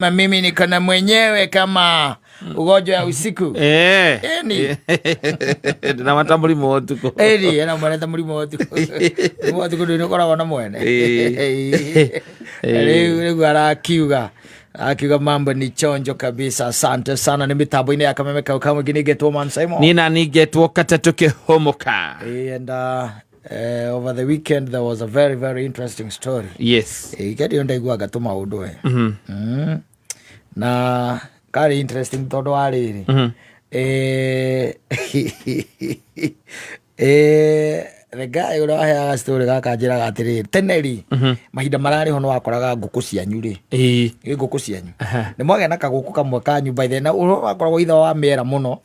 Mimi niko na mwenyewe kama ugonjwa ya usiku. Eni. Ndĩramata mũrimũ wa ũtukũ. Eni ena mwene ta mũrimũ wa ũtukũ. Mũrimũ wa ũtukũ ndũrĩ ũkoragwo na mwene. Rĩu arakiuga mambo ni chonjo kabisa. Asante sana, nĩ mĩtambo-inĩ ya Kameme kau kamwe nginĩngetwo Man Simon. Niĩ na ningetwo katatũ kĩhũmũka. And over the weekend there was a very very interesting story. Yes. Ikerio ndaiguaga tũmaũndũ we. Na karĩ interesting tondũ wa rĩrĩ. The guy ũrĩa waheaga story gaka anjĩraga atĩrĩrĩ, tene rĩ, mahinda mararĩ ho nĩwakoraga ngũkũ cianyu rĩ, ĩ ngũkũ cianyu nĩ mwagĩa na kagũkũ kamwe kanyu by the na ũrĩa wakoragwo ithe wa mĩera mũno,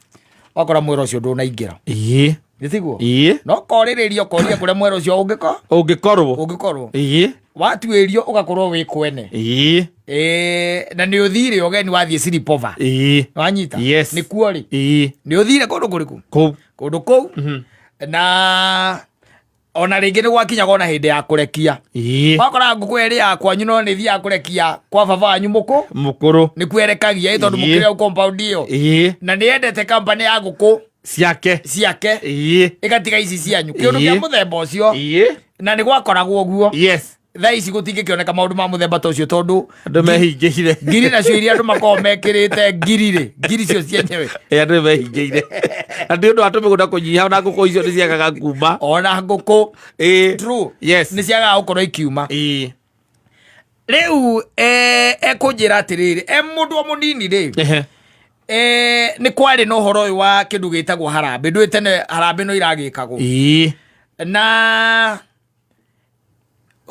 wakora mwera ũcio ndũnaingĩra. Nĩ tiguo? No korĩrĩria ũkoria kũrĩa mwera ũcio ũngĩko Ũngĩkorwo. Ũngĩkorwo. Watuĩrio ũgakorwo wĩ kwene. Na nĩ ũthire ũgeni wathiĩ Siripova. Wanyita? Yes. Nĩ kuo rĩ? Nĩ ũthire kũndũ kũrĩkũ? Kũu. Kũndũ kũu. Na ona rĩngĩ nĩ gwakinyaga ona hĩndĩ ya kũrekia. Wakora ngũkũ ĩrĩ ya kwanyu no nĩ thiaga kũrekia kwa baba wanyu mũkũ. Mũkũrũ. Nĩ kwerekagia ĩ tondũ mũkĩrĩ au compound ĩyo. Na nĩ yendete company ya ngũkũ Ciake. Ciake. Ĩgatiga ici cianyu. Kĩũndũ kĩa mũthemba ũcio. Na nĩ gwakoragwo ũguo. Yes. Thaa ici gũtingĩkĩoneka maũndũ ma mũthemba ta ũcio tondũ andũ mehingĩire. Ngiri nacio iria andũ makoragwo mekĩrĩte ngiri rĩ, ngiri cio cienyewe. Andũ mehingĩire. Na nĩ ũndũ wa tũmĩgũnda kũnyiha ona ngũkũ icio nĩ ciagaga kuma. Ona ngũkũ. True. Yes. Nĩ ciagaga gũkorwo ikiuma. Rĩu ekũnjĩra atĩrĩrĩ, mũndũ o mũnini rĩ, nĩ kwarĩ na ũhoro ũyũ wa kĩndũ gĩtagwo harambĩ. Ndũĩ tene harambĩ no iragĩkagwo. Na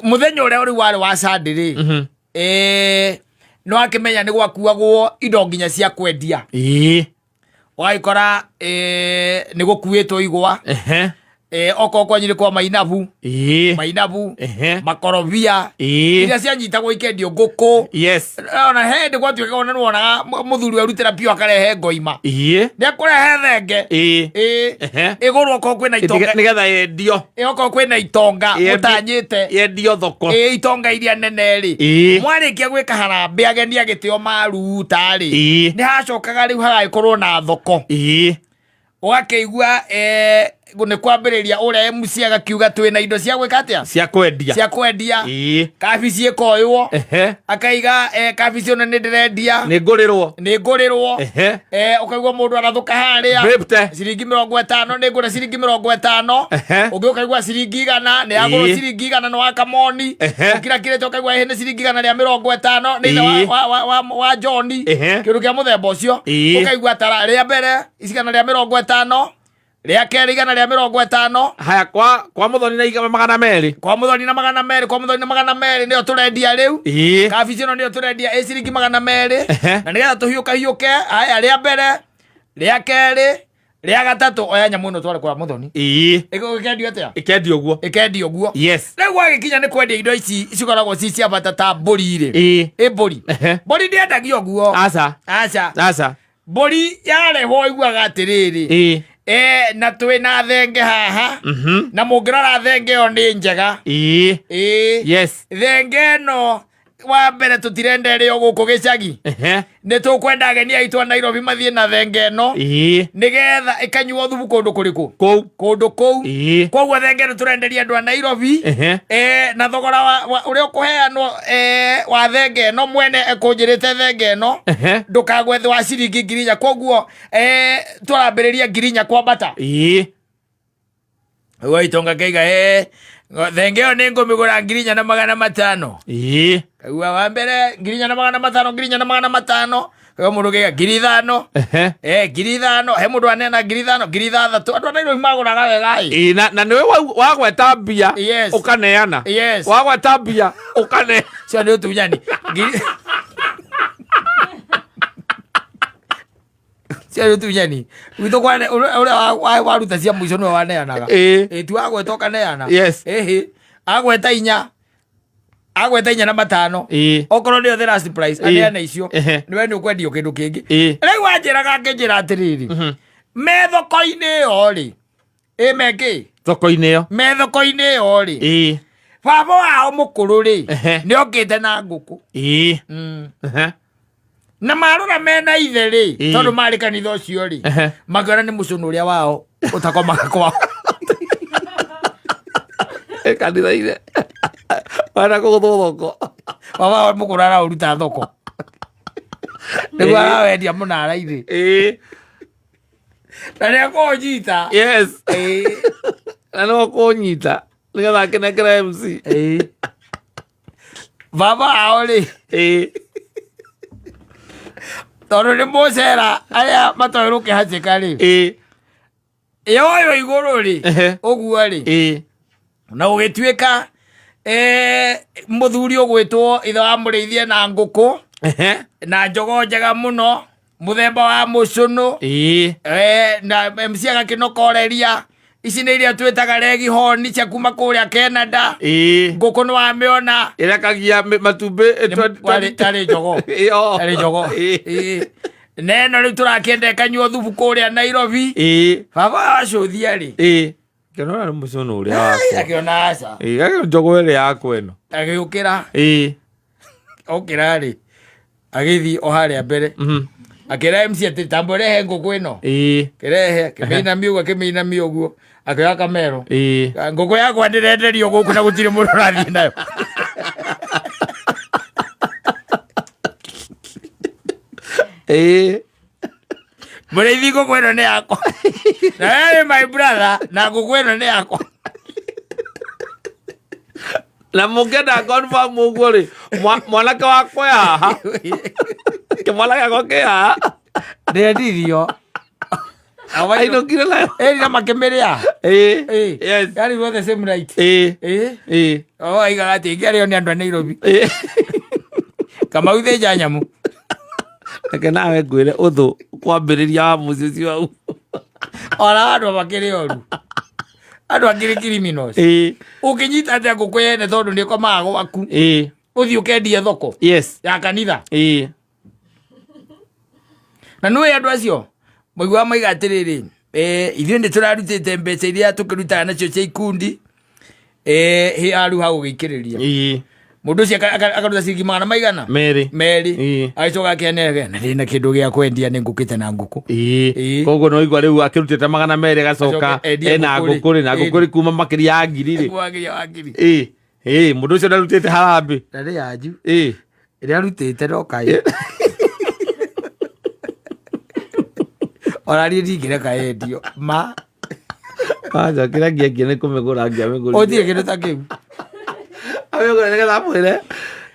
mũthenya ũrĩa rĩu warĩ wa Sunday rĩ, nĩ wakĩmenya nĩ gwakuagwo indo nginya cia kwendia. Ũgagĩkora nĩ gũkuĩtwo igwa. Okorwo kwanyu nĩ kwa mainabu. Mainabu. Makorobia. Iria cianyitagwo ikendio ngũkũ. Yes. Ona he hĩndĩ gwatuĩkaga ona nĩwonaga mũthuri arutĩra biũ akarehe ngoima. Nĩ akũrehe thenge. Ĩgũrwo okorwo kwĩna itonga. Nĩgetha yendio. Okorwo kwĩna itonga mũtanyĩte. Yendio thoko. Itonga iria nene rĩ. Mwarĩkia gwĩka harambĩ ageni agĩtĩo maruta rĩ. Nĩ hacokaga rĩu hagagĩkorwo na thoko. Ũgakĩigua nĩ kwambĩrĩria ũrĩa MC agakiuga twĩna indo cia gwĩka atĩa? Cia kwendia. Cia kwendia. Kabici ĩkoywo. Akaiga kabici ĩno nĩ ndĩrendia. Nĩ ngũrĩrwo. Nĩ ngũrĩrwo. Ũkaigua mũndũ arathũka harĩa. Bĩpte. Ciringi 50, nĩ ngũra ciringi 50. Ũngĩ ũkaigua ciringi 100, nĩ yagũrwo ciringi 100 nĩ wa Kamoni. Ũkirakirĩte ũkaigua ĩhĩ nĩ ciringi 150, nĩ ithe wa John. Kĩndũ kĩa mũthemba ũcio. Ũkaigua tara rĩa mbere 150, rĩa kerĩ 150. Haya, kwa Muthoni na 200. Kwa Muthoni na 200, kwa Muthoni na 200 nĩyo tũrendia rĩu. Kabici ĩno nĩyo tũrendia ĩ ciringi 200. Na nĩgetha tũhiũka hiũke, haya rĩa mbere, rĩa kerĩ, rĩa gatatũ, oya nyamũ ĩno tware kwa Muthoni. Ĩkendio atĩa? Ĩkendio ũguo. Ĩkendio ũguo. Yes. Rĩu gwagĩkinya nĩ kwendia indo ici cikoragwo ci cia bata ta mbũri rĩ. Ĩ mbũri. Mbũri ndĩendagio ũguo. Aca. Aca. Aca. Mbũri yarehwo iguaga atĩrĩrĩ. Na twĩna thenge haha. Na mũngĩrora thenge ĩyo nĩ njega. Yes. Thenge ĩno wa mbere tũtirenda ĩrĩo gũkũ gĩcagi. Nĩ tũkwenda ageni aitũ a Nairobi mathiĩ na thenge ĩno. Nĩgetha ĩkanyuo thubu kũndũ kũrĩkũ? Kũu. Kũndũ kũu. Koguo thenge ĩno tũrenderia andũ a Nairobi. Na thogora ũrĩa ũkũheanwo wa thenge ĩno mwene ekũnjĩrĩte thenge ĩno. Ndũkagwe thĩ wa ciringi 4,000. Koguo tũrambĩrĩria 4,000 kwambata. Ũguo itonga kaiga, thenge ĩyo nĩ ngũmĩgũra 4,500. Kaigua wa mbere 4,500, 4,500. Kaigua mũndũ kaiga 5,000. 5,000. He mũndũ aneana 5,000, 6,000. Andũ a Nairobi magũraga wega ĩ. Na nĩwe wagweta mbia, Yes. ũkaneana. Yes. Wagweta mbia, ũkane. Cio nĩ ũtunyani. Ngiri Cio nĩ ũtunyani. Gwitũ kwa ũrĩa waruta cia mũico nĩwe waneanaga. Ti wagweta ũkaneana. Yes. Ĩhĩ. Agweta inya. Agweta inya na matano. Okorwo nĩyo the last price, aneana icio. Nĩwe nĩ ũkwendio kĩndũ kĩngĩ. Rĩu wanjĩraga akĩnjĩra atĩrĩrĩ. Me thoko-inĩ ĩyo rĩ. Ĩ me kĩ? Thoko-inĩ ĩyo. Me thoko-inĩ ĩyo rĩ. Baba wao mũkũrũ rĩ, nĩ okĩte na ngũkũ. Na marora mena ithe rĩ, tondũ marĩ kanitha ũcio rĩ, makĩona nĩ mũcũnũ ũrĩa wao ũtakomaga kwao. Kanitha-inĩ wana kũgũthwo thoko. Baba wao mũkũrũ araũruta thoko nĩguo arawendia mũnara-inĩ na nĩ akũnyita. Yes, na nĩ wakũnyita nĩgetha akenengere MC. Baba ao rĩ, tondũ nĩ mũcera arĩa matoĩ rũkĩhacĩka rĩ, yoyo igũrũ rĩ, ũguo rĩ, na gũgĩtuĩka mũthuri ũgwĩtwo ithe wa mũrĩithie na ngũkũ na njogoo njega mũno mũthemba wa mũcũnũ, na MC agakĩnokoreria ici nĩ iria twĩtaga regi honi cia kuma kũrĩa Canada. Ngũkũ nĩ wamĩona. Ĩrekagia matumbĩ. Tarĩ njogoo. Tarĩ njogoo. Ĩĩ. Na ĩno rĩu tũrakĩenda ĩkanyuo thubu kũrĩa Nairobi. Baba wacũthia rĩ, Kĩona nĩ mũcũnũ ũrĩa wakwa. Akĩona aca. Ĩĩ, njogoo ĩrĩa yakwa ĩno. Agĩũkĩra. Okĩra rĩ, agĩthiĩ o harĩa mbere, akĩra MC atĩ tambo rehe ngũkũ ĩno. Kĩrehe, akĩmĩinamia ũguo, akĩmĩinamia ũguo, akĩoya kamero. Ngũkũ yakwa ndĩrenderio gũkũ na gũtirĩ mũndũ ũrathiĩ nayo. Mũrĩithi, ngũkũ ĩno nĩ yakwa na wewe my brother, na ngũkũ ĩno nĩ yakwa. Na mũngĩenda confirm ũguo rĩ, mwanake wakwa e haha, kĩmwana gĩakwa kĩ haha. Ndĩrendirio. Ainũkire nayo. Ĩri na makĩmĩrĩa. Yarĩirwo the same night. O aigaga atĩ ĩngĩarĩo nĩ andũ a Nairobi. Kamau thĩnja nyamũ. Reke nawe ngwĩre ũthũ kwambĩrĩria wa mũciĩ ũcio hau. Ona andũ makĩrĩ oru, andũ akĩrĩ criminals. Ũngĩnyita atĩa ngũkũ yene tondũ nĩ ĩkomaga gwaku, ũthiĩ ũkendie thoko ya kanitha? Na nĩũĩ andũ acio maiguaga maiga atĩrĩrĩ, ithuĩ nĩ tũrarutĩte mbeca iria tũkĩrutaga nacio cia ikundi, hĩ aru hau gũgĩikĩrĩria. Mũndũ ũcio akaruta ciringi magana maigana 2. 2. Agĩcoka akĩanĩrĩra na ndĩna kĩndũ gĩa kwendia, nĩ ngũkĩte na ngũkũ. Koguo no igua rĩu akĩrutĩte 200 agacoka Acoke endie ena ngũkũ rĩ. ngũkũ rĩ, na ngũkũ rĩ kuma makĩria ya ngiri rĩ. Kwagĩria wa ngiri. Ĩĩ, mũndũ ũcio ndarutĩte harambĩ. Na nĩ yanju ĩrĩa arutĩte no kaĩ ona niĩ ndingĩreka yendio ma. Aca, kĩrĩa ngĩengia nĩ kũmĩgũra angĩamĩgũrire. Ũtirĩ kĩndũ ta kĩu. Amĩgũre nĩgetha amwĩre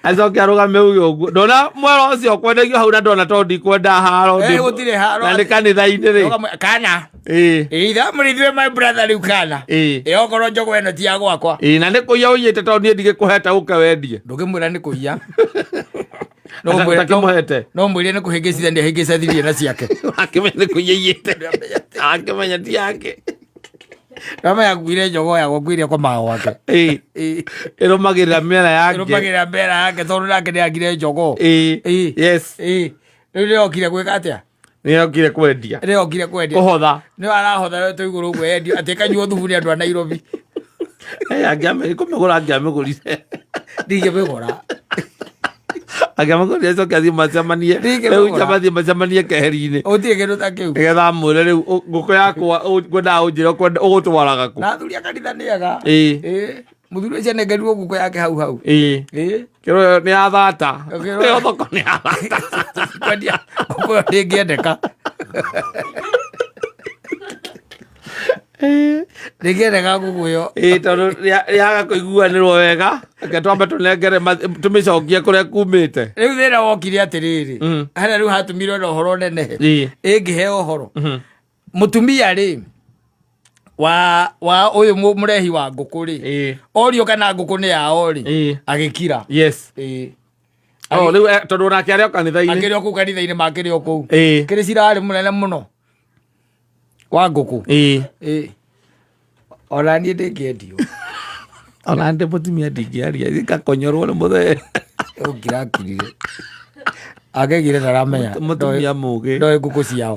acoke arũgame uge ũguo ndona mwera ũcio kwendagio hau na ndona tondũ ndikwenda haro. Gũtirĩ haro. Na nĩ kanitha-inĩ rĩ. Kana ithe mũrĩithiwe my brother rĩu kana okorwo njogo ĩno ti ya gwakwa. Ĩĩ, na nĩ kũiya ũiyĩte tondũ niĩ ndigĩkũhete ũke wendie. Ndũngĩmwĩra nĩ kũiya. Ũtakĩmũhete. No mwĩre nĩ kũhĩngĩcithania hĩngĩcithirie na ciake. Akĩmenya nĩ kũiya iyĩte, akĩmenya ti yake. Ndamenya nguire njogo yakwa, nguire komaga gwake. Ĩrũmagĩrĩra mĩena yake. Ĩrũmagĩrĩra mbera yake tondũ nake nĩ agire njogo. Rĩu nĩokire gwĩka atĩa? Nĩokire kwendia. Nĩokire kwendia. Kũhotha. Nĩ arahotha rĩo tũigũrũ ũguo endio atĩ kanyuo thubu nĩ andũ a Nairobi. Kũmĩgũra angĩamĩgũrire. Ndingĩmĩgũra. Angĩamĩgũrire acoke athiĩ macemanie. Ndingĩmĩgũra. Rĩu mathiĩ macemanie keheri-inĩ. Gũtirĩ kĩndũ ta kĩu. Nĩgetha amwĩre rĩu ngũkũ yakwa ngwendaga ũnjĩre ũgũtwaraga kũ. Na athuri a kanitha nĩ ega. Mũthuri ũcio anengerirwo ngũkũ yake hau hau. Kĩro nĩ ya thata. Kĩro- Ĩyo thoko nĩ ya thata. Kwendia ngũkũ ĩyo ndĩngĩendeka. Ndĩngĩendeka ngũkũ ĩyo. Ĩĩ, tondũ rĩaga kũiguanĩrwo wega, reke twambe tũnengere tũmĩcokie kũrĩa kumĩte. Rĩu thĩna wokire atĩrĩrĩ, harĩa rĩu hatumirwo na ũhoro nenehe. Ĩngĩheo ũhoro mũtumia rĩ wa ũyũ mũrehi wa ngũkũ rĩ, orio kana ngũkũ nĩ yao rĩ, agĩkira. Oh, rĩu tondũ onake arĩ o kanitha-inĩ. Akĩrĩ o kũu kanitha-inĩ, makĩrĩ o kũu. Kĩrĩ cirarĩ mũnene mũno wa ngũkũ. Ĩĩ. Ona niĩ ndĩngĩendio. Ona ndĩ mũtumia ndingĩaria, ngakonyorwo nĩ mũthee. Ũngirakirire akegire ndaramenya. Mũtumia mũgĩ. Ndoĩ ngũkũ ciao.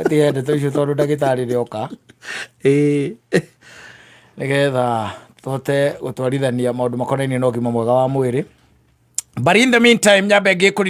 Tige ndeto icio tondũ ndagĩtarĩ nĩoka, nĩgetha tũhote gũtwarithania maũndũ makonainie na ũgima mwega wa mwĩrĩ. But in the meantime, nyambe ngĩkũririkania.